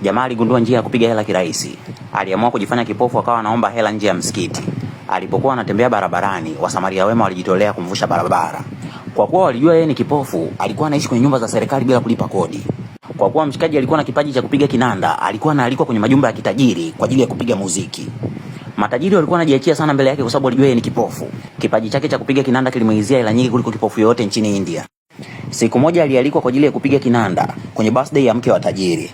Jamaa aligundua njia ya kupiga hela kirahisi. Aliamua kujifanya kipofu, akawa anaomba hela nje ya msikiti. Alipokuwa anatembea barabarani, Wasamaria wema walijitolea kumvusha barabara. Kwa kuwa walijua yeye ni kipofu, alikuwa anaishi kwenye nyumba za serikali bila kulipa kodi. Kwa kuwa mshikaji alikuwa na kipaji cha kupiga kinanda, alikuwa anaalikwa kwenye majumba ya kitajiri kwa ajili ya kupiga muziki. Matajiri walikuwa wanajiachia sana mbele yake kwa sababu walijua yeye ni kipofu. Kipaji chake cha kupiga kinanda kilimuingizia hela nyingi kuliko kipofu yoyote nchini India. Siku moja alialikwa kwa ajili ya kupiga kinanda kwenye birthday ya mke wa tajiri.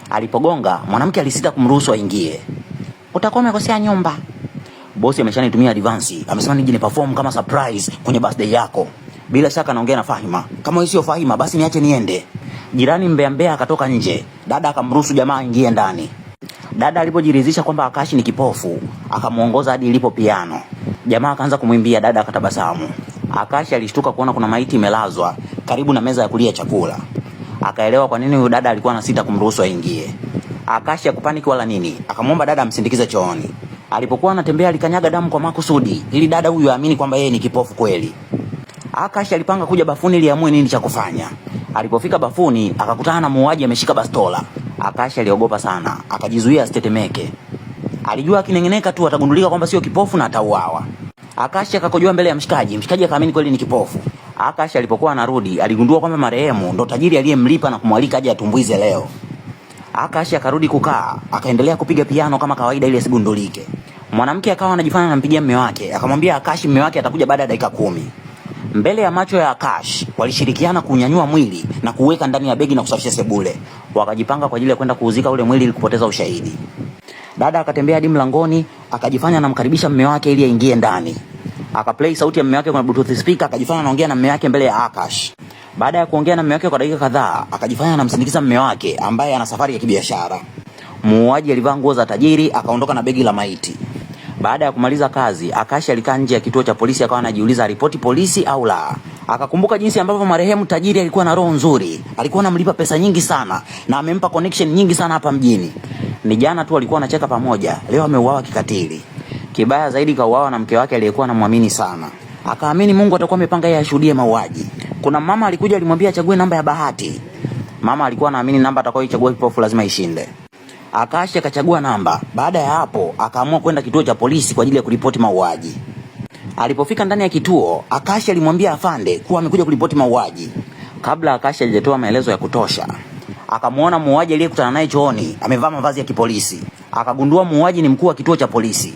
Alipogonga, mwanamke alisita kumruhusu aingie. Utakuwa umekosea nyumba. Bosi ameshanitumia advance, amesema nije ni perform kama surprise kwenye birthday yako. Bila shaka naongea na Fahima. Kama wewe sio Fahima, basi niache niende. Jirani mbea mbea akatoka nje. Dada akamruhusu jamaa aingie ndani. Dada alipojiridhisha kwamba Akashi ni kipofu, akamuongoza hadi ilipo piano. Jamaa akaanza kumwimbia, dada akatabasamu. Akashi alishtuka kuona kuna maiti imelazwa karibu na meza ya kulia chakula. Akaelewa kwa nini huyu dada alikuwa anasita kumruhusu aingie. Akashi hakupaniki wala nini, akamwomba dada amsindikize chooni. Alipokuwa anatembea alikanyaga damu kwa makusudi ili dada huyu aamini kwamba yeye ni kipofu kweli. Akashi alipanga kuja bafuni ili amue nini cha kufanya. Alipofika bafuni akakutana na muuaji ameshika bastola. Akashi aliogopa sana, akajizuia asitetemeke. Alijua akinengeneka tu atagundulika kwamba sio kipofu na atauawa. Akashi akakojoa mbele ya mshikaji, mshikaji akaamini kweli ni kipofu. Akashi alipokuwa anarudi aligundua kwamba marehemu ndo tajiri aliyemlipa na kumwalika aje atumbuize leo. Akashi akarudi kukaa, akaendelea kupiga piano kama kawaida ili asigundulike. Mwanamke akawa anajifanya anampigia mume wake, akamwambia Akashi mume wake atakuja baada ya dakika 10. Mbele ya macho ya Akash walishirikiana kunyanyua mwili na kuweka ndani ya begi na kusafisha sebule. Wakajipanga kwa ajili ya kwenda kuuzika ule mwili ili kupoteza ushahidi. Dada akatembea hadi mlangoni, akajifanya anamkaribisha mume wake ili aingie ndani. Akaplay sauti ya mume wake kwenye Bluetooth speaker, akajifanya anaongea na mume wake mbele ya Akash. Baada ya kuongea na mume wake kwa dakika kadhaa, akajifanya anamsindikiza mume wake ambaye ana safari ya kibiashara. Muuaji alivaa nguo za tajiri, akaondoka na begi la maiti. Baada ya kumaliza kazi, Akashi alikaa nje ya kituo cha polisi akawa anajiuliza ripoti polisi au la. Akakumbuka jinsi ambavyo marehemu tajiri alikuwa na roho nzuri, alikuwa anamlipa pesa nyingi sana na amempa connection nyingi sana hapa mjini. Ni jana tu alikuwa anacheka pamoja, leo ameuawa kikatili. Kibaya zaidi kauawa na mke wake aliyekuwa anamwamini sana. Akaamini Mungu atakuwa amepanga yeye ashuhudie mauaji. Kuna mama alikuja alimwambia achague namba ya bahati. Mama alikuwa anaamini namba atakayoichagua kipofu lazima ishinde. Akashi akachagua namba. Baada ya hapo akaamua kwenda kituo cha polisi kwa ajili ya kuripoti mauaji. Alipofika ndani ya kituo, Akashi alimwambia afande kuwa amekuja kuripoti mauaji. Kabla Akashi hajatoa maelezo ya kutosha, akamuona muuaji aliyekutana naye chooni amevaa mavazi ya kipolisi. Akagundua muuaji ni mkuu wa kituo cha polisi.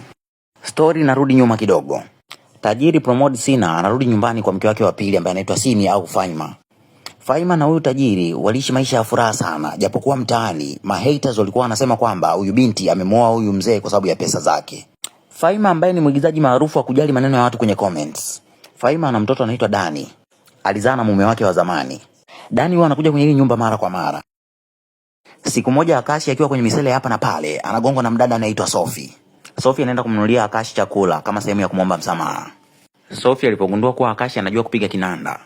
Story narudi nyuma kidogo. Tajiri Promod Sina anarudi nyumbani kwa mke wake wa pili ambaye anaitwa Simi au Faima. Faima na huyu tajiri waliishi maisha ya furaha sana, japokuwa mtaani mahaters walikuwa wanasema kwamba huyu binti amemuoa huyu mzee kwa sababu ya pesa zake. Faima ambaye ni mwigizaji maarufu wa kujali maneno ya watu kwenye comments. Faima ana mtoto anaitwa Dani. Alizaa na mume wake wa zamani. Dani huwa anakuja kwenye hii nyumba mara kwa mara. Siku moja Akashi akiwa kwenye misele hapa na pale, anagongwa na mdada anaitwa Sophie. Sophie anaenda kumnunulia Akashi chakula kama sehemu ya kumwomba msamaha. Sophie alipogundua kuwa Akashi anajua kupiga kinanda,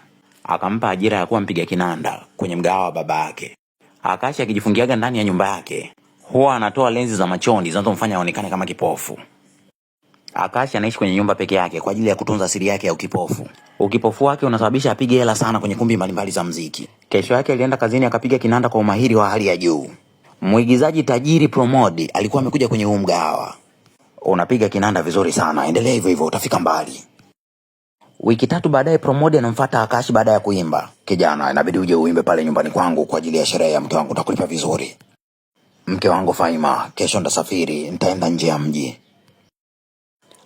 akampa ajira ya kuwa mpiga kinanda kwenye mgahawa wa baba yake. Akashi akijifungiaga ndani ya nyumba yake, huwa anatoa lenzi za machoni zinazomfanya aonekane kama kipofu. Akashi anaishi kwenye nyumba peke yake kwa ajili ya kutunza siri yake ya ukipofu. Ukipofu wake unasababisha apige hela sana kwenye kumbi mbalimbali za mziki. Kesho yake alienda kazini akapiga kinanda kwa umahiri wa hali ya juu. Mwigizaji tajiri Promod alikuwa amekuja kwenye huu mgahawa. Unapiga kinanda vizuri sana, endelea hivyo hivyo utafika mbali. Wiki 3 baadaye Promod anamfuata Akashi baada ya kuimba. Kijana, inabidi uje uimbe pale nyumbani kwangu kwa ajili ya sherehe ya mke wangu, nitakulipa vizuri. Mke wangu Faima, kesho nitasafiri, nitaenda nje ya mji.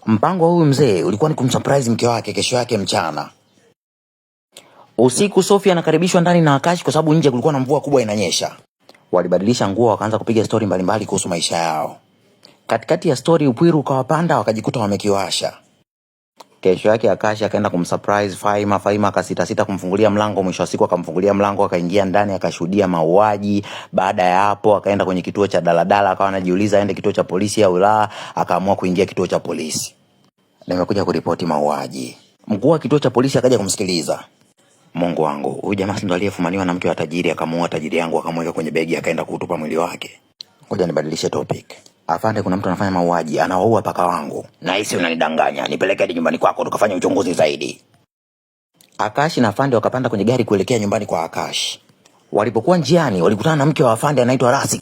Mpango wa huyu mzee ulikuwa ni kumsurprise mke wake kesho yake mchana. Usiku Sophie anakaribishwa ndani na Akashi kwa sababu nje kulikuwa na mvua kubwa inanyesha. Walibadilisha nguo wakaanza kupiga story mbalimbali kuhusu maisha yao. Katikati ya story upwiru ukawapanda wakajikuta wamekiwasha. Kesho yake Akashi akaenda kumsurprise Faima. Faima akasitasita kumfungulia mlango, mwisho wa siku akamfungulia mlango, akaingia ndani akashuhudia mauaji. Baada ya hapo akaenda kwenye kituo cha daladala, akawa anajiuliza aende kituo cha polisi au la, akaamua kuingia kituo cha polisi. Nimekuja kuripoti mauaji. Mkuu wa kituo cha polisi akaja kumsikiliza. Mungu wangu, huyu jamaa si ndo aliyefumaniwa na mke wa tajiri akamuua tajiri yangu akamweka kwenye begi akaenda kuutupa mwili wake. Ngoja nibadilishe topic. Afande, kuna mtu anafanya mauaji, anawaua paka wangu. Nahisi unanidanganya, nipeleke hadi nyumbani kwako tukafanye uchunguzi zaidi. Akashi na Afande wakapanda kwenye gari kuelekea nyumbani kwa Akashi. Walipokuwa njiani walikutana na mke wa Afande anaitwa Rasi.